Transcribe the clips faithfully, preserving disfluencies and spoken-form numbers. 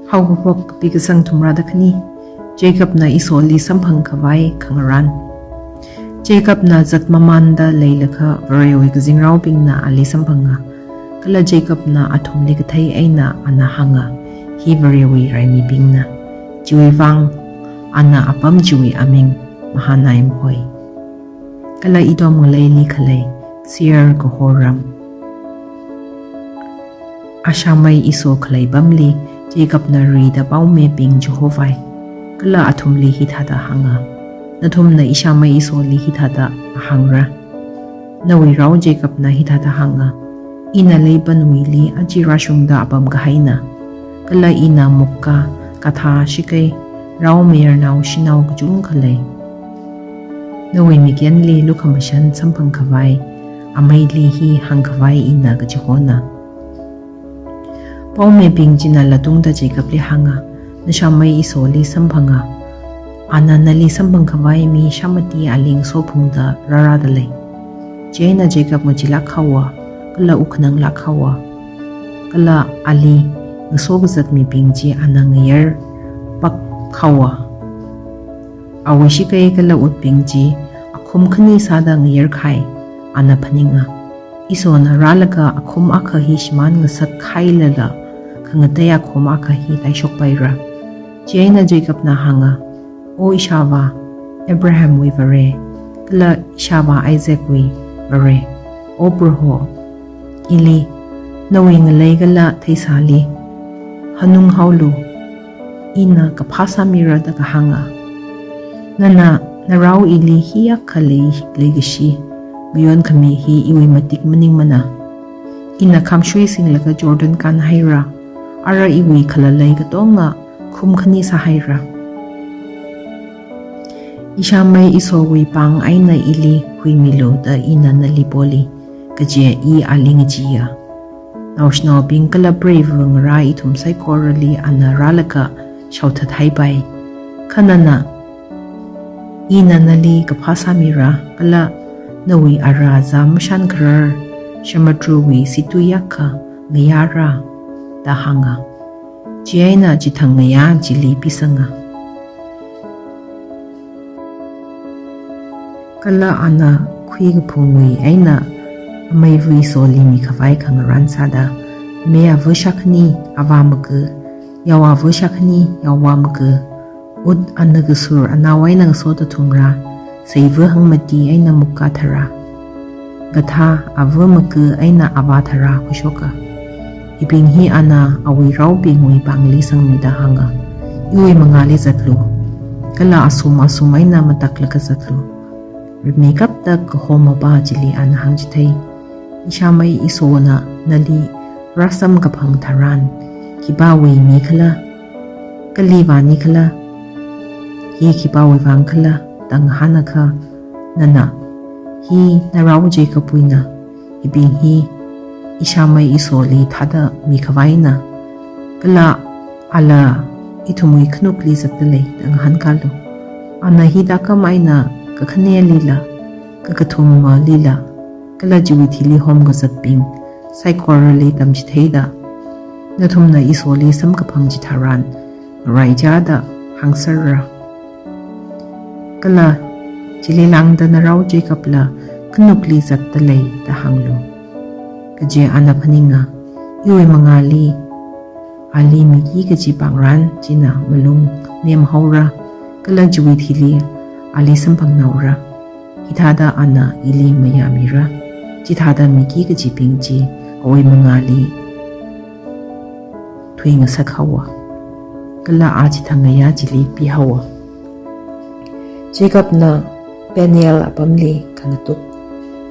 Haokaphok kapi kasang thumrāda khani. Jacobna Esau li samphang khavai khangarān. Jacobna zatmamānda leilakha Varewui kazingraobingna ali samphanga. Kala Jacobna athumli kathei eina ana hānga, hi Varewui raimibingna. Chiwui vang ana apam chiwui aming Mahanaim hoi. Kala Edom ngaleili khalei Seir kaho ram. Ashāmei Esau khalei pamli Jacobna rida paomibing chihovai. Kala athumli hithāda hānga. Nathumna ishāmei Esauli hithāda hāngra. Nawui rao Jacobna hithāda hānga. Ina leipanwuili aja rāshungda apam kahaina. Kala ina mukkā, kathā shakei, rao mayarnao shanao kachungkha lei. Nawui mikenli lukhamashan samphang khavai, ameili hi hāng khavai ina kachihona. Paomibing china latungda Jacobli hānga, nashāmei Esauli samphanga. Ana nali samphang khavai mi shāmati ali ngasophungda rārāda lei. Chieina Jacob ngacheelāk haowa, kala wukkhananglāk haowa. Kala ali ngaso kazat mibing chi ana ngayarpak haowa. Awui shakei kala utbing chi akhum khani sāda ngayarkhai, ana phaninga. Esauna rālaga akhum akha hi shimān ngasak hailala, khangatei akhum akha hi taishokpaira. Chieina Jacobna hānga, O ishāvā, Abrahamwui Vare, kala ishāvā Isaacwui Vare, O Proho, ili, nawui ngalei kala theisāli hanung haolu, ina kaphā sāmira da kahānga. Nana narao ili hiyākha lei, leikashi mayon khami hi iwui matik maningmana. Ina khamshui singlaga Jordan kānhaira, ara iwui khalalei katonga khum khani sāhaira. Ishāmei Esaowui pāng eina ili huimilu da ina nali poli, kaje i ali ngacheeya. Naoshinaobing kala preiva ngarā ithum saikorali ana rālaga shaothat haipai. Kha nana, ina nali kaphā sāmira, kala nawui ara zam mashan kharar, samudruwui situi yākha ngayāra, da hānga. Chieina chithang ngayā chili pisanga. Kala ana khuikaphungwui eina ameiva Esauli mikhavai khangarān sāda, me ava shākhani avā maga, yao ava shākhani yaovā maga, ut ana kasur anao eina ngasoda thumra, seiva hangmati eina mukkā tharā, kathā ava maga eina avā tharā khuishoka. Hibing hi ana awui raobingwui pāngli sangmida hānga, iwui mangāli zatlu, kala asum asum eina mataklaga zatlu. Rimeikapta kaho mapā chili ana hāngchithei, ishāmei Esauna nali rāsamkaphang tharan, khipāwui mi khala, kali vāni khala, hi khipāwui vang khala, da ngahānakha, nana, hi narao Jacobwuina, hibing hi ishāmei Esauli thāda mikhavaina, kala ala ithumwui khanukli zatdalei da ngahānkālu. Ana hi tākam eina kakhanelila, kakathummalila, kala chiwui thili homkazatbing saikorali tamchitheida, nathumna Esauli samkaphang chitharan, ngaraichada hāngserra. Kala chili lāngda narao Jacobla khanukli zatdalei da hānglu. Kaje ana phaninga, iwui mangāli ali miki kachi pāngran china malung nemhaora, kala chiwui thili ali samphangnaora. Hithāda ana ili mayāmira, chithāda miki kachibing chi awui mangāli thuingasak haowa. Kala a chithang ngayā chili pihaowa. Jacobna Peniel apamli khangatuk.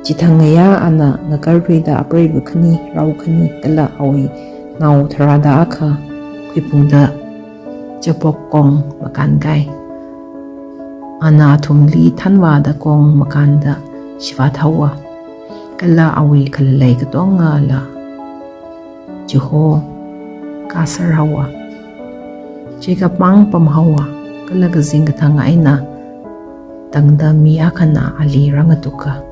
Chithang ngayā ana ngakarluida apreiva khani, rao khani, kala awui nao tharāda akha khuiphungda Jabbok kong makānkai. Ana athumli thanvāda kong makānda shivāt haowa. Kala awui khalalei katongala chiho kāser haowa. Jacob māng pamhaowa, kala kazing kathang eina tangda mi akhana ali rāngatuka.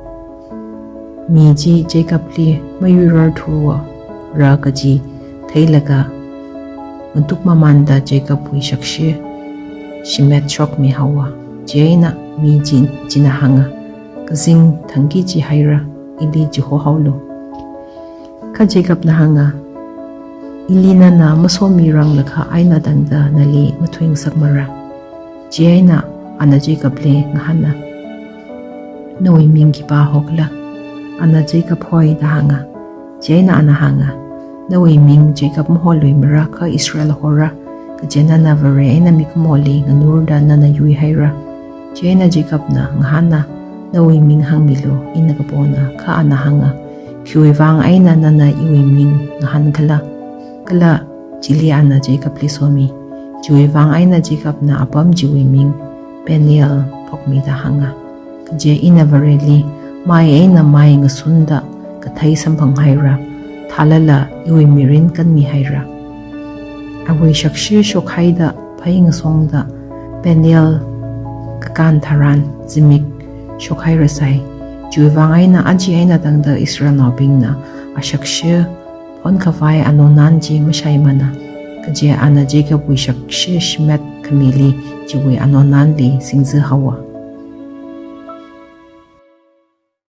Mi chi Jacobli mayuirarthura kaji theilaga ngatuk mamānda Jacobwui shakshi shimet shokmi haowa. Chieina mi chi, china hānga, "Kazing thangki chi haira, ili chiho haolu." Kha Jacobna hānga, "Ili nana masomiranglakha eina tangda nali mathuingasakmara." Chieina ana Jacobli ngahāna, "Nawui ming khipā hokhala?" Ana Jacob hoi da hānga. Chieina ana hānga, "Nawui ming Jacob maholuimara, kha Israel hora, kaje nana Vare eina mikumoli nganurda nana yuihaira." Chieina Jacobna ngahāna, "Nawui ming hāngmilu, ina kapona." Kha ana hānga, "Khiwuivang eina nana iwui ming ngahānkhala?" Kala chili ana Jacobli somi. Chiwuivang eina Jacobna apam chiwui ming Peniel phokmida hānga. Kaje ina Vareli mai eina mai ngasunda kathei samphanghaira, thālala iwui mirin kanmihaira. Awui shakshi shokhaida phei ngasongda Peniel kakān tharan zimik shokhairasai. Chiwuivang eina aja eina tangda Israelnaobingna ashakshi phonkhavai anonan chi mashaimana. Kaje ana Jacobwui shakshi shimet khamili chiwui anonan li singzi haowa.